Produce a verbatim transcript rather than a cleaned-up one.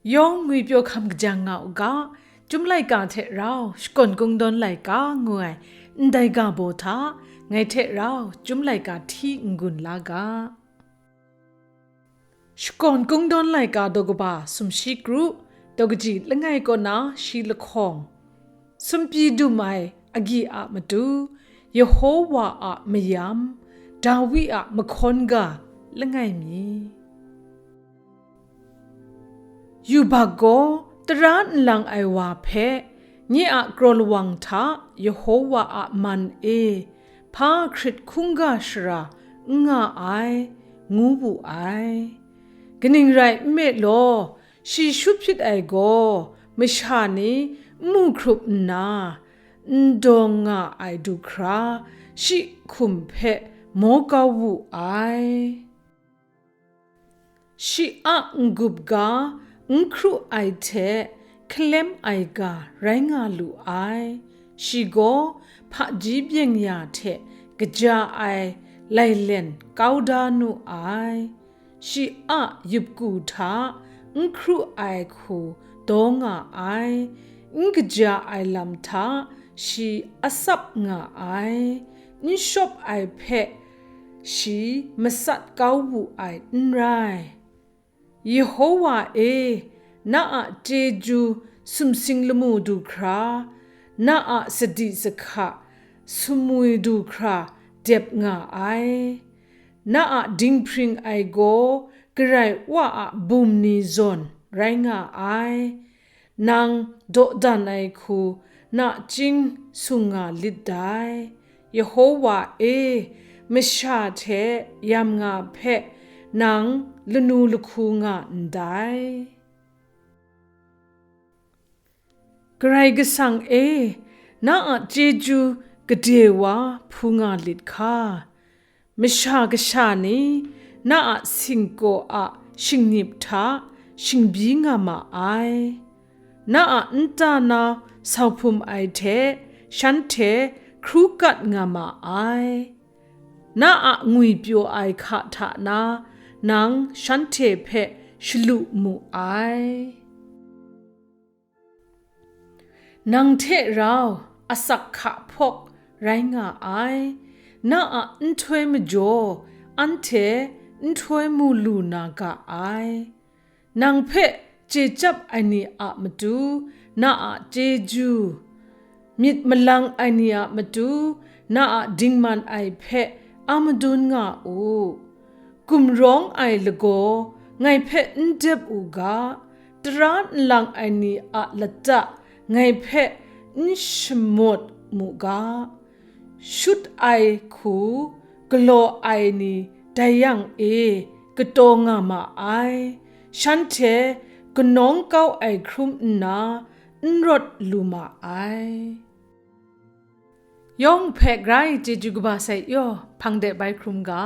Yawng ngwipyaw hkam kajang nga u ga, Chyum laika hte rau Shakawn Kungdawn laika ngu ai ndai ga baw hta ngai hte rau Chyum laika hti n-gun la ga. Shakawn Kungdawn laika daw kaba sumshi kru, daw kaji langai kaw na shi lahkawng. Sumpyi dum ai agyi a matu, Yehowa a mayam, Dawi a mahkawn ga langai mi. Yubak gaw tara nlang ai wa hpe, nye a kraw lawang hta Yehowa a man e hpa hkrit hkungga shara n nga ai, ngu wu ai. Kaning rai nme law, shi shut hpyit ai gaw masha ni n mu hkrup nna, n dawng nga ai du hkra, shi hkum hpe maw kau wu ai. Shi a n-gup ga, n hkru ai hte hkalem ai ga rai nga lu ai. Shi gaw hpaji byeng ya hte kaja ai lailen kau da nu ai. Shi a yupku hta n hkru ai hku daw nga ai, n kaja ai lam hta shi asap nga ai, n shawp ai hpe shi matsat kau wu ai n rai. Yehowa e, na a chyeju sumsing lamu du hkra, na a sadi sahka sumwi du hkra dep nga ai. Na a dinghpring ai gaw Karai Wa a bum ni zawn rai nga ai. Nang dawdan ai hku nachying sung nga lit dai. Yehowa e, masha hte yam nga hpe nang lanu lahku nga ndai. Karai Kasang e, na a chyeju gade wa hpu nga lit hka. Masha kasha ni na a singkaw a shingnip hta shingbyi nga ma ai. Na a nta na sau hpum ai hte shanhte hkru kat nga ma ai. Na a ngwipyaw ai hka hta na nang shanhte hpe shalu mu ai. Nang hte rau asak hka hpawk rai nga ai, na a nhtoi majaw anhte nhtoi mu lu na ga ai. Nang hpe chye chyap ai ni a matu na a chyeju, myit malang ai ni a matu na a dingman ai hpe a madun nga u. Gumrawng ai lagaw ngai hpe n dep u ga, tara nlang ai ni a lata ngai hpe n shamawt mu ga. Shut ai hku galaw ai ni dai yang e kataw nga ma ai, shanhte kanawng kau ai hkrum nna n rawt lu ma ai. Yawng hpe grai chyeju kaba sai yaw hpang de bai hkrum ga.